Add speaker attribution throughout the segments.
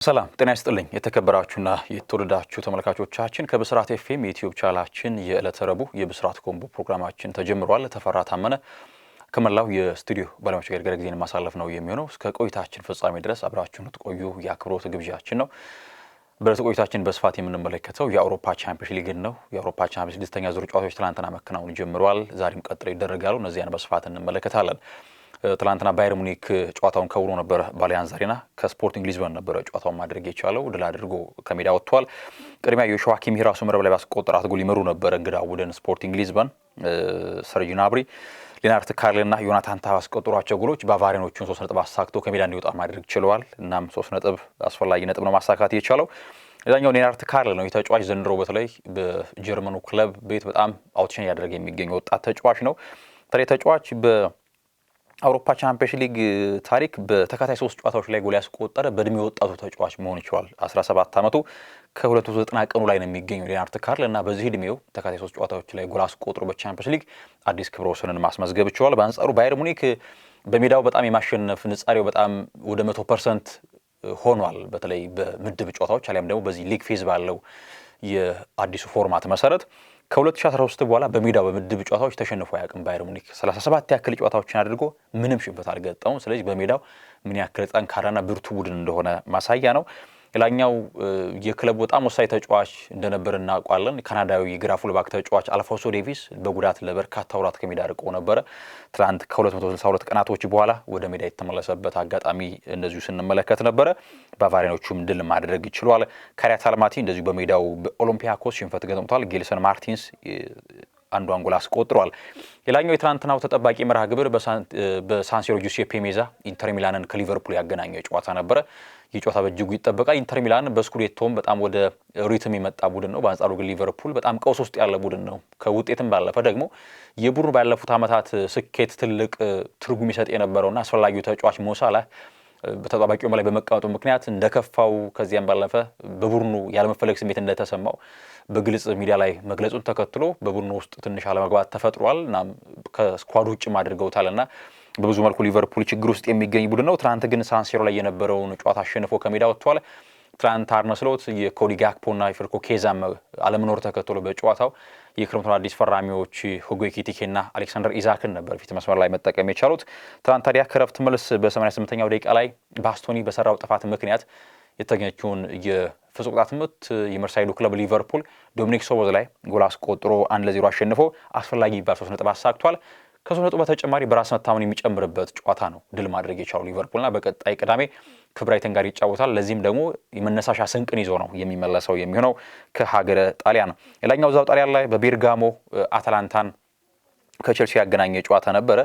Speaker 1: ሰላም ጤና ይስጥልኝ። የተከበራችሁና የተወደዳችሁ ተመልካቾቻችን፣ ከብስራት ኤፍኤም የዩትዩብ ቻናላችን የዕለተ ረቡዕ የብስራት ኮምቦ ፕሮግራማችን ተጀምሯል። ተፈራ ታመነ ከመላው የስቱዲዮ ባለሙያዎች ጋር ጊዜን ማሳለፍ ነው የሚሆነው። እስከ ቆይታችን ፍጻሜ ድረስ አብራችሁን ትቆዩ የአክብሮት ግብዣችን ነው። በዕለቱ ቆይታችን በስፋት የምንመለከተው የአውሮፓ ቻምፒዮንስ ሊግን ነው። የአውሮፓ ቻምፒዮንስ ስድስተኛ ዙር ጨዋታዎች ትላንትና መከናወን ጀምረዋል። ዛሬም ቀጥለው ይደረጋሉ። እነዚያን በስፋት እንመለከታለን። ትላንትና ባየር ሙኒክ ጨዋታውን ከውኖ ነበረ። በአሊያንዝ አሬና ከስፖርቲንግ ሊዝበን ነበረ ጨዋታውን ማድረግ የቻለው፣ ድል አድርጎ ከሜዳ ወጥቷል። ቅድሚያ ዮሹዋ ኪሚህ ራሱ መረብ ላይ ባስቆጠራት ጎል ይመሩ ነበረ እንግዳ ቡድን ስፖርቲንግ ሊዝበን። ሰርጂ ናብሪ፣ ሌናርት ካርልና ዮናታን ታህ ባስቆጠሯቸው ጎሎች ባቫሪያኖቹን 3 ነጥብ አሳክቶ ከሜዳ እንዲወጣ ማድረግ ችለዋል። እናም 3 ነጥብ አስፈላጊ ነጥብ ነው ማሳካት የቻለው። ሌላኛው ሌናርት ካርል ነው። ይህ ተጫዋች ዘንድሮ በተለይ በጀርመኑ ክለብ ቤት በጣም outshine እያደረገ የሚገኝ ወጣት ተጫዋች ነው። በተለይ ተጫዋች በአውሮፓ ቻምፒየንስ ሊግ ታሪክ በተከታታይ ሶስት ጨዋታዎች ላይ ጎል ያስቆጠረ በእድሜ ወጣቱ ተጫዋች መሆን ይችላል። 17 ዓመቱ ከ290 ቀኑ ላይ ነው የሚገኘው ሌናርት ካርል እና በዚህ እድሜው ተከታታይ ሶስት ጨዋታዎች ላይ ጎል አስቆጥሮ በቻምፒየንስ ሊግ አዲስ ክብረ ወሰንን ማስመዝገብ ችሏል። በአንጻሩ ባየር ሙኒክ በሜዳው በጣም የማሸነፍ ንጻሬው በጣም ወደ 100% ሆኗል። በተለይ በምድብ ጨዋታዎች አሊያም ደግሞ በዚህ league phase ባለው የአዲሱ format መሰረት ከ2013 በኋላ በሜዳው በምድብ ጨዋታዎች ተሸንፎ አያውቅም። ባየር ሙኒክ 37 ያክል ጨዋታዎችን አድርጎ ምንም ሽንፈት አልገጠመውም። ስለዚህ በሜዳው ምን ያክል ጠንካራና ብርቱ ቡድን እንደሆነ ማሳያ ነው። ሌላኛው የክለቡ በጣም ወሳኝ ተጫዋች እንደነበር እናውቃለን። ካናዳዊ የግራ fullback ተጫዋች አልፎንሶ ዴቪስ በጉዳት ለበርካታ ወራት ከሜዳ ርቆ ነበረ። ትናንት ከ262 ቀናቶች በኋላ ወደ ሜዳ የተመለሰበት አጋጣሚ እንደዚሁ ስንመለከት ነበረ። ባቫሪያኖቹም ድል ማድረግ ችሏል። ካይራት አልማቲ እንደዚሁ በሜዳው በኦሎምፒያኮስ ሽንፈት ገጥሞታል። ጌልሰን ማርቲንስ አንዷን ጎል አስቆጥሯል። ሌላኛው የትናንትናው ተጠባቂ መርሃ ግብር በሳንሲሮ ጁሴፔ ሜዛ ኢንተር ሚላንን ከሊቨርፑል ያገናኘ ጨዋታ ነበረ። ይህ ጨዋታ በእጅጉ ይጠበቃል። ኢንተር ሚላን በስኩዴቶም በጣም ወደ rhythm የመጣ ቡድን ነው። በአንጻሩ ግን ሊቨርፑል በጣም ቀውስ ውስጥ ያለ ቡድን ነው። ከውጤትም ባለፈ ደግሞ የቡድኑ ባለፉት ዓመታት ስኬት ትልቅ ትርጉም ይሰጥ የነበረውና አስፈላጊው ተጫዋች ሞ ሳላህ በተጠባባቂ ወንበር ላይ በመቀመጡ ምክንያት እንደከፋው፣ ከዚያም ባለፈ በቡድኑ ያለመፈለግ ስሜት እንደተሰማው በግልጽ ሚዲያ ላይ መግለጹን ተከትሎ በቡድኑ ውስጥ ትንሽ አለመግባባት ተፈጥሯል እና ከ squad ውጭም አድርገውታል እና በብዙ መልኩ ሊቨርፑል ችግር ውስጥ የሚገኝ ቡድን ነው። ትናንት ግን ሳንሲሮ ላይ የነበረውን ጨዋታ አሸንፎ ከሜዳ ወጥቷል። ትናንት አርነ ስሎት የኮዲ ጋክፖና የፌዴሪኮ ኬዛ አለመኖር ተከትሎ በጨዋታው የክረምቱን አዲስ ፈራሚዎች ሁጎ ኤኪቲኬና አሌክሳንደር ኢዛክን ነበር ፊት መስመር ላይ መጠቀም የቻሉት። ትናንት ታዲያ ከረፍት መልስ በ88ኛው ደቂቃ ላይ ባስቶኒ በሰራው ጥፋት ምክንያት የተገኘችውን የፍጹም ቅጣት ምት የመርሳይዱ ክለብ ሊቨርፑል ዶሚኒክ ሶቦዝላይ ጎል አስቆጥሮ 1-0 አሸንፎ አስፈላጊ የሚባል 3 ነጥብ አሳክቷል። ከ3 ነጥቡ በተጨማሪ በራስ መታመን የሚጨምርበት ጨዋታ ነው ድል ማድረግ የቻሉ ሊቨርፑልና በቀጣይ ቅዳሜ ከብራይተን ጋር ይጫወታል። ለዚህም ደግሞ የመነሳሻ ስንቅን ይዞ ነው የሚመለሰው የሚሆነው ከሀገረ ጣሊያን። ሌላኛው እዛው ጣሊያን ላይ በቤርጋሞ አታላንታን ከቼልሲ ያገናኘ ጨዋታ ነበረ።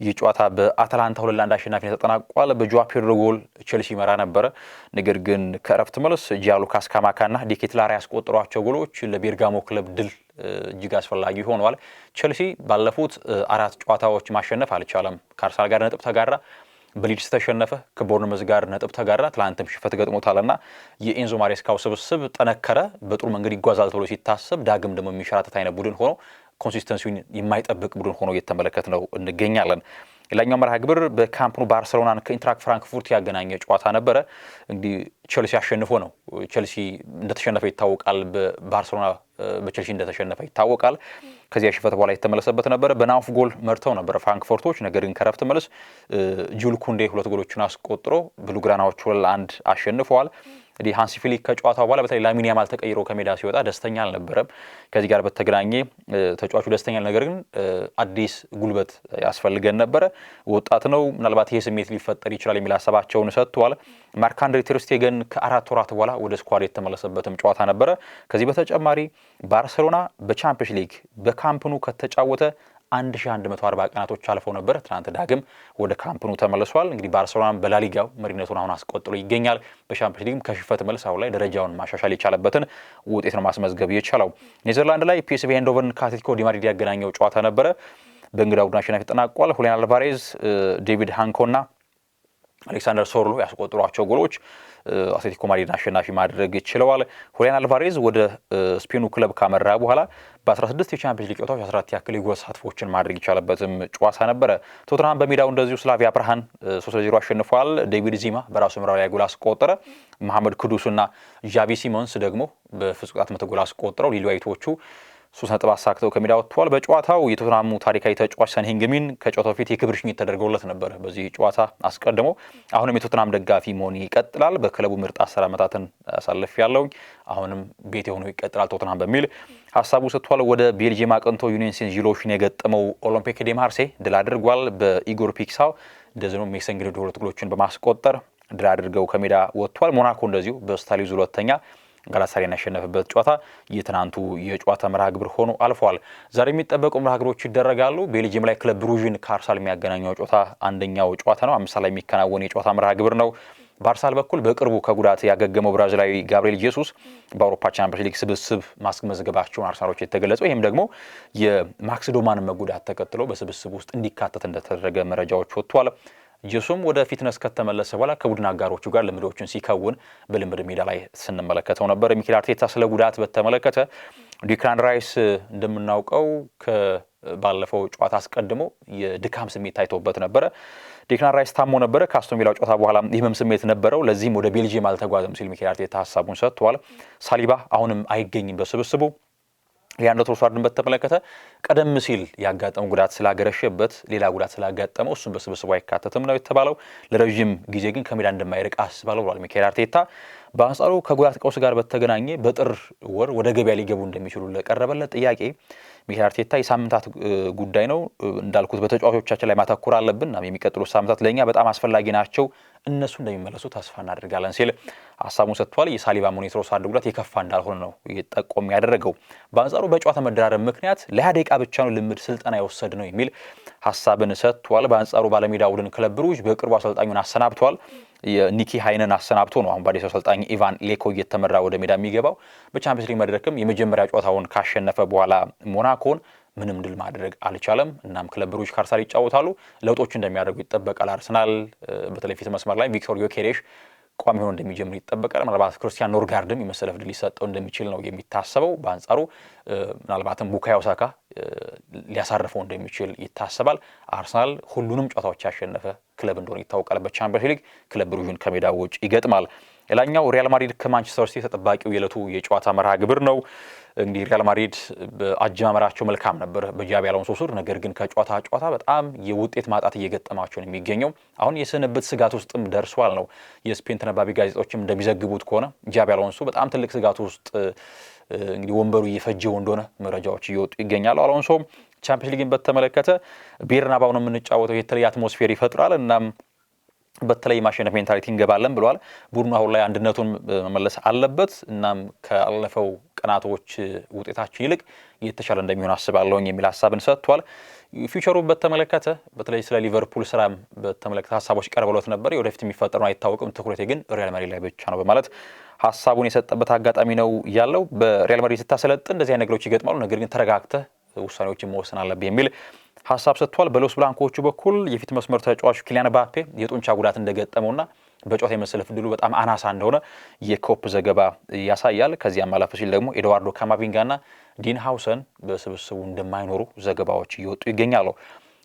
Speaker 1: ይህ ጨዋታ በአታላንታ 2-1 አሸናፊነት ተጠናቋል። በጆዋ ፔድሮ ጎል ቼልሲ ይመራ ነበረ። ነገር ግን ከእረፍት መልስ ጂያንሉካ ስካማካና ዲኬትላራ ያስቆጠሯቸው ጎሎች ለቤርጋሞ ክለብ ድል እጅግ አስፈላጊ ሆነዋል። ቼልሲ ባለፉት አራት ጨዋታዎች ማሸነፍ አልቻለም። ከአርሰናል ጋር ነጥብ ተጋራ፣ በሊድስ ተሸነፈ፣ ከቦርንመዝ ጋር ነጥብ ተጋራ፣ ትላንትም ሽንፈት ገጥሞታልና የኤንዞ ማሬስካው ስብስብ ጠነከረ፣ በጥሩ መንገድ ይጓዛል ተብሎ ሲታሰብ ዳግም ደግሞ የሚንሸራተት አይነት ቡድን ሆኖ፣ consistency ውን የማይጠብቅ ቡድን ሆኖ እየተመለከትነው እንገኛለን። ሌላኛው መርሃ ግብር በካምፕኑ ባርሰሎናን ከኢንትራክ ፍራንክፉርት ያገናኘ ጨዋታ ነበረ። እንግዲህ ቸልሲ አሸንፎ ነው። ቸልሲ እንደተሸነፈ ይታወቃል። በባርሰሎና በቸልሲ እንደተሸነፈ ይታወቃል። ከዚያ ሽንፈት በኋላ የተመለሰበት ነበረ። በናውፍ ጎል መርተው ነበረ ፍራንክፉርቶች። ነገር ግን ከረፍት መልስ ጁል ኩንዴ ሁለት ጎሎችን አስቆጥሮ ብሉግራናዎቹ 2-1 አሸንፈዋል። እንግዲህ ሃንሲ ፍሊክ ከጨዋታው በኋላ በተለይ ላሚን ያማል ተቀይሮ ከሜዳ ሲወጣ ደስተኛ አልነበረም። ከዚህ ጋር በተገናኘ ተጫዋቹ ደስተኛ፣ ነገር ግን አዲስ ጉልበት ያስፈልገን ነበረ፣ ወጣት ነው፣ ምናልባት ይሄ ስሜት ሊፈጠር ይችላል የሚል ሀሳባቸውን ሰጥተዋል። ማርክ አንድሬ ተር ስቴገን ከ4 ወራት በኋላ ወደ squad የተመለሰበትም ጨዋታ ነበረ። ከዚህ በተጨማሪ ባርሴሎና በቻምፒየንስ ሊግ በካምፕኑ ከተጫወተ 1140 ቀናቶች አልፈው ነበር። ትናንት ዳግም ወደ ካምፕኑ ተመልሷል። እንግዲህ ባርሴሎና በላሊጋው መሪነቱን አሁን አስቀጥሎ ይገኛል። በሻምፒዮንስ ሊግም ከሽንፈት መልስ አሁን ላይ ደረጃውን ማሻሻል የቻለበትን ውጤት ነው ማስመዝገብ የቻለው። ኔዘርላንድ ላይ ፒኤስቪ አይንድሆቨን ከአትሌቲኮ ዲ ማድሪድ ያገናኘው ጨዋታ ነበረ። በእንግዳ ቡድን አሸናፊ ተጠናቋል። ሁሊያን አልቫሬዝ፣ ዴቪድ ሃንኮና አሌክሳንደር ሶርሎ ያስቆጠሯቸው ጎሎች አትሌቲኮ ማድሪድን አሸናፊ ማድረግ ችለዋል። ሁሊያን አልቫሬዝ ወደ ስፔኑ ክለብ ካመራ በኋላ በ16 የቻምፒየንስ ሊግ ጨዋታዎች 14 ያክል የጎል ተሳትፎችን ማድረግ የቻለበትም ጨዋታ ነበረ። ቶትንሃም በሜዳው እንደዚሁ ስላቪያ ፕራሃን 3-0 አሸንፏል። ዴቪድ ዚማ በራሱ መረብ ላይ ጎል አስቆጠረ። መሐመድ ኩዱስና ዣቪ ሲሞንስ ደግሞ በፍጹም ቅጣት ምት ጎል አስቆጥረው ሊሊ ዋይቶቹ 3 ነጥብ አሳክተው ከሜዳ ወጥተዋል። በጨዋታው የቶትንሃሙ ታሪካዊ ተጫዋች ሰን ሂንግሚን ከጨዋታው በፊት የክብር ሽኝት ተደርገውለት ነበር። በዚህ ጨዋታ አስቀድሞ አሁንም የቶትንሃም ደጋፊ መሆን ይቀጥላል። በክለቡ ምርጥ 10 ዓመታትን አሳልፍ ያለው አሁንም ቤት የሆነው ይቀጥላል ቶትንሃም በሚል ሀሳቡ ሰጥቷል። ወደ ቤልጅየም አቅንቶ ዩኒየን ሴንት ዢሎሽን የገጠመው ኦሎምፒክ ዴ ማርሴ ድል አድርጓል። በኢጎር ፒክሳው እንደዚሁም ሜሰን ግሪንውድ 2 ጎሎችን በማስቆጠር ድል አድርገው ከሜዳ ወጥቷል። ሞናኮ እንደዚሁ በስታሊዙ ሁለተኛ ጋላታሳራይን ያሸነፈበት ጨዋታ የትናንቱ የጨዋታ መርሃ ግብር ሆኖ አልፏል። ዛሬ የሚጠበቁ መርሃ ግብሮች ይደረጋሉ። ቤልጅየም ላይ ክለብ ብሩዥን ከአርሰናል የሚያገናኘው ጨዋታ አንደኛው ጨዋታ ነው። 5 ሰዓት ላይ የሚከናወን የጨዋታ መርሃ ግብር ነው። በአርሰናል በኩል በቅርቡ ከጉዳት ያገገመው ብራዚላዊ ጋብሪኤል ጄሱስ በአውሮፓ ቻምፒየንስ ሊግ ስብስብ ማስመዝገባቸውን አርሰናሎች የተገለጸው፣ ይህም ደግሞ የማክስ ዶማን መጉዳት ተከትሎ በስብስብ ውስጥ እንዲካተት እንደተደረገ መረጃዎች ወጥቷል። ጄሱስም ወደ fitness ከተመለሰ በኋላ ከቡድን አጋሮቹ ጋር ልምዶችን ሲከውን በልምድ ሜዳ ላይ ስንመለከተው ነበር። ሚኬል አርቴታ ስለ ጉዳት በተመለከተ ዲክላን ራይስ እንደምናውቀው ባለፈው ጨዋታ አስቀድሞ የድካም ስሜት ታይቶበት ነበረ። ዲክላን ራይስ ታሞ ነበረ። ከአስቶን ቪላው ጨዋታ በኋላ የህመም ስሜት ነበረው። ለዚህም ወደ ቤልጅየም አልተጓዘም ሲል ሚኬል አርቴታ ሀሳቡን ሰጥቷል። ሳሊባ አሁንም አይገኝም በስብስቡ። ሊያንድሮ ትሮሳርድን በተመለከተ ቀደም ሲል ያጋጠመው ጉዳት ስላገረሸበት ሌላ ጉዳት ስላጋጠመው እሱም በስብስቡ አይካተትም ነው የተባለው። ለረዥም ጊዜ ግን ከሜዳ እንደማይርቅ አስባለሁ ብሏል ሚኬል አርቴታ። በአንጻሩ ከጉዳት ቀውስ ጋር በተገናኘ በጥር ወር ወደ ገበያ ሊገቡ እንደሚችሉ ለቀረበለት ጥያቄ ሚኬል አርቴታ የሳምንታት ጉዳይ ነው እንዳልኩት በተጫዋቾቻችን ላይ ማተኮር አለብን፣ የሚቀጥሉት ሳምንታት ለእኛ በጣም አስፈላጊ ናቸው፣ እነሱ እንደሚመለሱ ተስፋ እናደርጋለን ሲል ሀሳቡን ሰጥቷል። የሳሊባም ሆነ የትሮሳርድ ጉዳት የከፋ እንዳልሆነ ነው ጠቆም ያደረገው። በአንጻሩ በጨዋታ መደራረብ ምክንያት ለ20 ደቂቃ ብቻ ነው ልምድ ስልጠና የወሰድ ነው የሚል ሀሳብን ሰጥቷል። በአንጻሩ ባለሜዳ ቡድን ክለብ ብሩጅ በቅርቡ አሰልጣኙን አሰናብቷል። የኒኪ ሃይነን አሰናብቶ ነው አሁን በአዲሱ አሰልጣኝ ኢቫን ሌኮ እየተመራ ወደ ሜዳ የሚገባው። በቻምፒየንስ ሊግ መድረክም የመጀመሪያ ጨዋታውን ካሸነፈ በኋላ ሞናኮን ምንም ድል ማድረግ አልቻለም። እናም ክለብ ብሩጅ ከአርሰናል ይጫወታሉ። ለውጦች እንደሚያደርጉ ይጠበቃል። አርሰናል በተለይ ፊት መስመር ላይ ቪክቶር ዮኬሬሽ ቋሚ ሆኖ እንደሚጀምር ይጠበቃል። ምናልባት ክርስቲያን ኖርጋርድም የመሰለፍ ዕድል ሊሰጠው እንደሚችል ነው የሚታሰበው። በአንጻሩ ምናልባትም ቡካዮ ሳካ ሊያሳርፈው እንደሚችል ይታሰባል። አርሰናል ሁሉንም ጨዋታዎች ያሸነፈ ክለብ እንደሆነ ይታወቃል። በቻምፒየንስ ሊግ ክለብ ብሩዥን ከሜዳ ውጭ ይገጥማል። ሌላኛው ሪያል ማድሪድ ከማንቸስተር ሲቲ ተጠባቂው የዕለቱ የጨዋታ መርሃ ግብር ነው። እንግዲህ ሪያል ማድሪድ በአጀማመራቸው መልካም ነበር በጃቢ አሎንሶ ስር። ነገር ግን ከጨዋታ ጨዋታ በጣም የውጤት ማጣት እየገጠማቸው ነው የሚገኘው። አሁን የስንብት ስጋት ውስጥም ደርሷል ነው። የስፔን ተነባቢ ጋዜጦችም እንደሚዘግቡት ከሆነ ጃቢ አሎንሶ በጣም ትልቅ ስጋት ውስጥ እንግዲህ ወንበሩ እየፈጀው እንደሆነ መረጃዎች እየወጡ ይገኛሉ። አሎንሶ ቻምፒየንስ ሊግን በተመለከተ ቤርናባው ነው የምንጫወተው፣ የተለየ atmosphere ይፈጥራል፣ እናም በተለይ ማሸነፍ mentality እንገባለን ብለዋል። ቡድኑ አሁን ላይ አንድነቱን መመለስ አለበት። እናም ካለፈው ቀናቶች ውጤታችን ይልቅ የተሻለ እንደሚሆን አስባለሁኝ የሚል ሀሳብን ሰጥቷል። future ኡ በተመለከተ በተለይ ስለ ሊቨርፑል ስራም በተመለከተ ሀሳቦች ቀርበሎት ነበር። የወደፊት የሚፈጠረው አይታወቅም፣ ትኩረቴ ግን ሪያል ማድሪድ ላይ ብቻ ነው በማለት ሀሳቡን የሰጠበት አጋጣሚ ነው ያለው። በሪያል ማድሪድ ስታሰለጥን እንደዚህ አይነት ነገሮች ይገጥማሉ፣ ነገር ግን ተረጋግተህ ውሳኔዎችን መወሰን አለብህ የሚል ሀሳብ ሰጥቷል። በሎስ ብላንኮቹ በኩል የፊት መስመር ተጫዋቹ ኪሊያን ምባፔ የጡንቻ ጉዳት እንደገጠመውና በጨዋታ የመሰለፍ ዕድሉ በጣም አናሳ እንደሆነ የኮፕ ዘገባ ያሳያል። ከዚያም አለፍ ሲል ደግሞ ኤድዋርዶ ካማቪንጋና ዲን ሃውሰን በስብስቡ እንደማይኖሩ ዘገባዎች እየወጡ ይገኛሉ።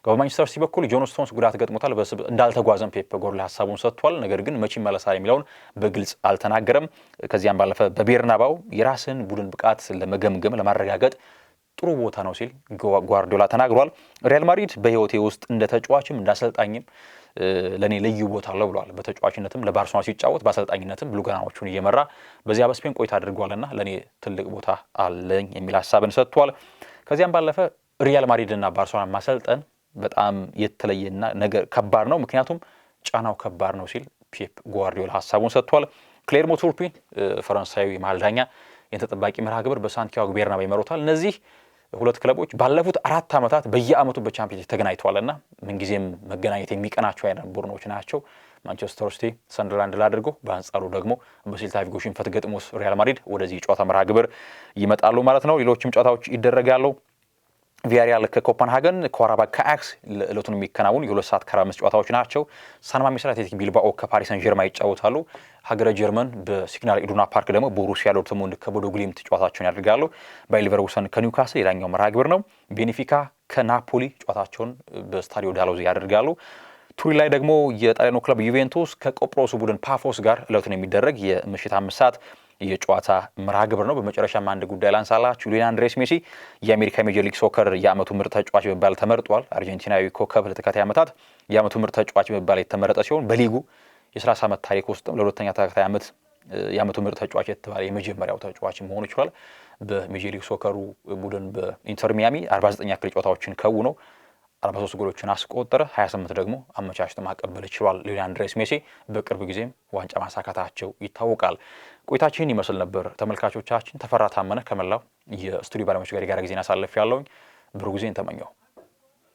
Speaker 1: በማንቸስተር ሲቲ በኩል ጆን ስቶንስ ጉዳት ገጥሞታል። እንዳልተጓዘም ፔፕ ጓርዲዮላ ሀሳቡን ሰጥቷል። ነገር ግን መቼ ይመለሳል የሚለውን በግልጽ አልተናገረም። ከዚያም ባለፈ በቤርናባው የራስን ቡድን ብቃት ለመገምገም ለማረጋገጥ ጥሩ ቦታ ነው ሲል ጓርዲዮላ ተናግሯል። ሪያል ማድሪድ በሕይወቴ ውስጥ እንደ ተጫዋችም እንደ አሰልጣኝም ለእኔ ልዩ ቦታ አለው ብሏል። በተጫዋችነትም ለባርሴሎና ሲጫወት፣ በአሰልጣኝነትም ብሉግራናዎቹን እየመራ በዚያ በስፔን ቆይታ አድርጓልና ለእኔ ትልቅ ቦታ አለኝ የሚል ሀሳብን ሰጥቷል። ከዚያም ባለፈ ሪያል ማድሪድና ባርሴሎና ማሰልጠን በጣም የተለየና ነገር ከባድ ነው፣ ምክንያቱም ጫናው ከባድ ነው ሲል ፔፕ ጓርዲዮላ ሀሳቡን ሰጥቷል። ክሌርሞ ቱርፒን ፈረንሳዊ መሀል ዳኛ የተጠባቂ መርሃ ግብር በሳንቲያጎ ቤርናባ ይመሩታል። እነዚህ ሁለት ክለቦች ባለፉት 4 ዓመታት በየዓመቱ በቻምፒየንስ ተገናኝተዋልና ምንጊዜም መገናኘት የሚቀናቸው አይነት ቡድኖች ናቸው። ማንቸስተር ሲቲ ሰንደርላንድ አድርጎ በአንጻሩ ደግሞ በሴልታ ቪጎ ሽንፈት ገጥሞት ሪያል ማድሪድ ወደዚህ ጨዋታ መርሃ ግብር ይመጣሉ ማለት ነው። ሌሎችም ጨዋታዎች ይደረጋሉ። ቪያሪያል ከኮፐንሃገን፣ ካራባግ ከአያክስ ዕለቱን የሚከናወኑ የ2 ሰዓት ከ45 ጨዋታዎች ናቸው። ሳን ማሜስ ላይ አትሌቲክ ቢልባኦ ከፓሪስ ሰን ጀርማ ይጫወታሉ። ሀገረ ጀርመን በሲግናል ኢዱና ፓርክ ደግሞ ቦሩሲያ ዶርትሙንድ ከቦዶ ግሊምት ጨዋታቸውን ያደርጋሉ። ባየር ሌቨርኩሰን ከኒውካስል ሌላኛው መርሃ ግብር ነው። ቤኔፊካ ከናፖሊ ጨዋታቸውን በስታዲዮ ዳሎዝ ያደርጋሉ። ቱሪን ላይ ደግሞ የጣሊያኑ ክለብ ዩቬንቱስ ከቆጵሮሱ ቡድን ፓፎስ ጋር ዕለቱን የሚደረግ የምሽት 5 ሰዓት የጨዋታ መርሃ ግብር ነው። በመጨረሻም አንድ ጉዳይ ላንሳላችሁ። ሊዮኔል አንድሬስ ሜሲ የአሜሪካ ሜጀር ሊግ ሶከር የዓመቱ ምርጥ ተጫዋች በመባል ተመርጧል። አርጀንቲናዊ ኮከብ ለተከታታይ ዓመታት የዓመቱ ምርጥ ተጫዋች በመባል የተመረጠ ሲሆን በሊጉ የ30 ዓመት ታሪክ ውስጥም ለሁለተኛ ተከታታይ ዓመት የዓመቱ ምርጥ ተጫዋች የተባለ የመጀመሪያው ተጫዋች መሆኑ ችሏል። በሜጀር ሊግ ሶከሩ ቡድን በኢንተር ሚያሚ 49 ያክል ጨዋታዎችን ከውኖ 43 ጎሎችን አስቆጠረ፣ 28 ደግሞ አመቻችቶ ማቀበል ችሏል። ሊዮኔል አንድሬስ ሜሲ በቅርብ ጊዜም ዋንጫ ማሳካታቸው ይታወቃል። ቆይታችን ይመስል ነበር ተመልካቾቻችን። ተፈራ ታመነ ከመላው የስቱዲዮ ባለሙያዎች ጋር የጋራ ጊዜን አሳልፍ ያለውኝ ብሩህ ጊዜን ተመኘው።